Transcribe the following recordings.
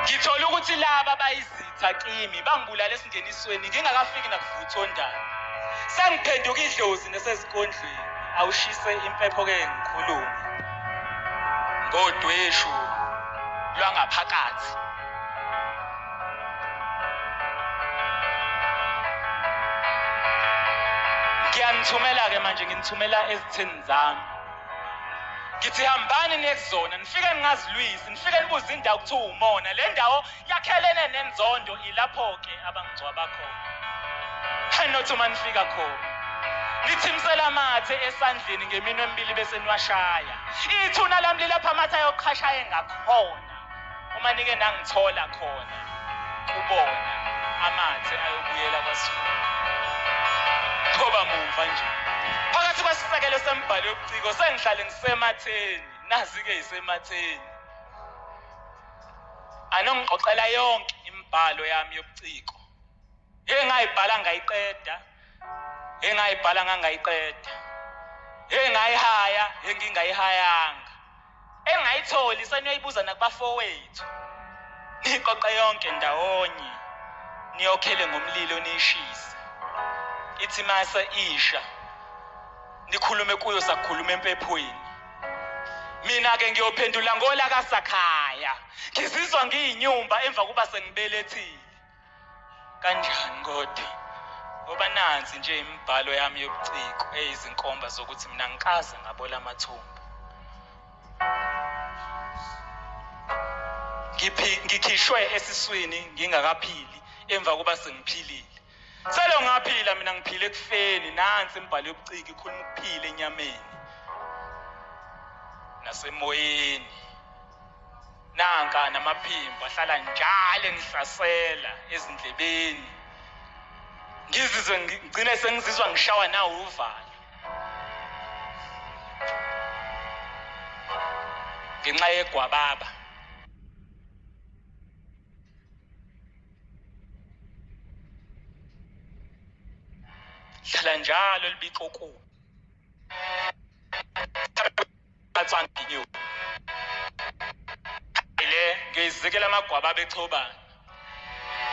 Ngithola ukuthi laba bayizitha kimi bangibulala esingenisweni ngingakafiki nakuvuthondaba. Sengiphenduka idlozi nesezikondlweni awushise impepho ke ngikhulume ngodweshu lwangaphakathi. Ngiyanithumela-ke manje nginithumela ezitheni zami. Ngithi hambani niye kuzona nifike ningazilwisi nifike nibuze indawo kuthiwa umona le ndawo yakhelene nenzondo ilapho-ke abangigcwaba khona. Nothi uma nifika khona nithimisela amathe esandleni ngeminwe emibili bese niwashaya. Ithuna lami lilapho amathe ayoqhasha engakhona. Uma nike nangithola khona kubona amathe ayobuyela kwasifuba. Ngoba mumva nje phakathi kwesisekelo sembhalo yobuciko sengihlale ngisematheni nazi-ke isematheni. Anongixoxela yonke imibhalo yami yobuciko. Engayibhala ngayiqeda. Engayibhala ngangayiqeda. Engayihaya engingayihayanga. Engayitholi seniyoyibuza nakubafowethu. Niyiqoqe yonke ndawonye. Niyokhele ngomlilo niyishise. Ithi mase isha nikhulume kuyo sakukhuluma empephweni. Mina-ke ngiyophendula ngolaka sakhaya. Ngizizwa ngiyinyumba emva kuba sengibelethile. Kanjani kodwa? Ngoba nansi nje imibhalo yami yobuciko eyizinkomba zokuthi mina ngikaze ngabola amathumbu. Ngikhishwe esiswini ngingakaphili emva kuba sengiphilile. Selo ngaphila mina ngiphile ekufeni nansi imibhalo yobuciko ikhuluma ukuphila enyameni nasemoyeni. Nanka namaphimbo ahlala njalo engihlasela ezindlebeni. Ngizizwe ngigcine sengizizwa ngishawa nawo uvalo. Ngenxa yegwababa. Hlala njalo libiko kubi. Le ngiyizikela amagwababa echobana.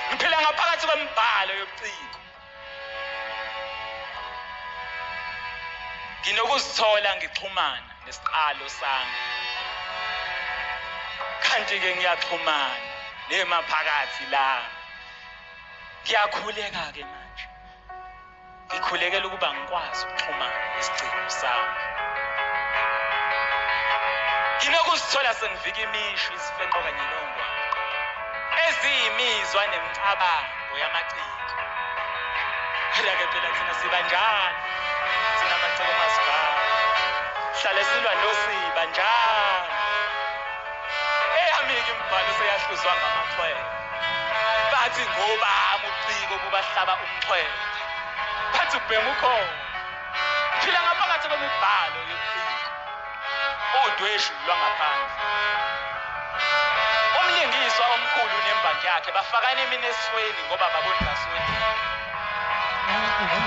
Ngiphila ngaphakathi kwemibhalo yobuciko. Nginokuzithola ngixhumana nesiqalo sami. Kanti-ke ngiyaxhumana nemaphakathi lami. Ngiyakhuleka-ke manje. Ngikhulekela ukuba ngikwazi ukuxhumana nesigcino sami. Nginokuzithola sengivika imisho, izifenqo kanye nongwaqa eziyimizwa nemicabango yamaciko. Kodwa-ke phela thina siba njalo, thina maciko masibhala. Sihlale silwa nosiba njalo. Eyami-ke imibhalo seyahluzwa ngamaxhwele. Bathi ngobami ubuciko bubahlaba umxhwele. Bathi ubhema ukhona. Phila ngaphakathi kwemibhalo yobuciko. Udweshu lwangaphandle. Umlingiswa omkhulu nembangi yakhe bafakana iminwe esweni ngoba baboni ngasweni.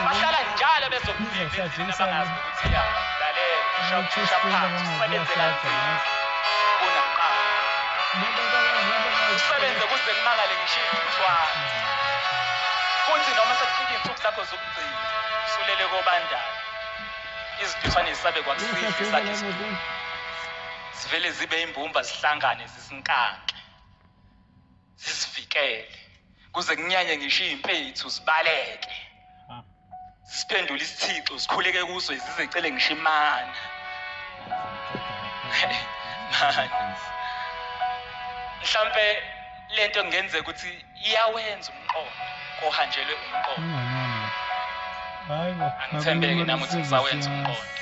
Bahlala njalo bezokuvimba endlini abangazi nokuthi iyaphi. Lalela, usha phansi, usebenze kanzima kunakuqala. Usebenze kuze kumangale ngisho iy'ntuthwane. Kuthi noma sekufika iy'nsuku zakho zokugcina, usulele kobandayo. Izintuthwane zisabe kwakusidla esakhe isidumbu. Zivele zibe imbumba zihlangane zisinkanke. Zisivikele. Kuze kunyanye ngisho iy'mpethu zibaleke. Siphendule isithixo sikhuleke kuso zizecele ngisho imana. Mani. Mhlampe lento kungenzeka ukuthi iyawenza umqondo kohanjelwe umqondo. Angithembeke nami ukuthi ngisawenza umqondo.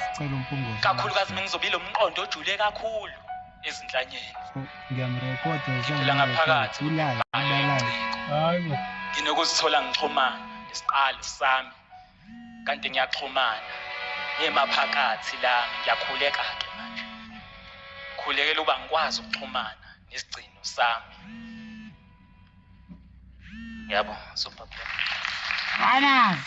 Kakhulukazi mengizobila umqondo ojule kakhulu ezinhlanyeni. Ngiyamrekhoda Ngiphila ngaphakathi Hayibo. Nginokuzithola ngixhumana nesiqalo sami kanti ngiyaxhumana nemaphakathi lami ngiyakhuleka-ke manje. Khulekela uba ngikwazi ukuxhumana nesigcino sami. Yabo, super. Runners.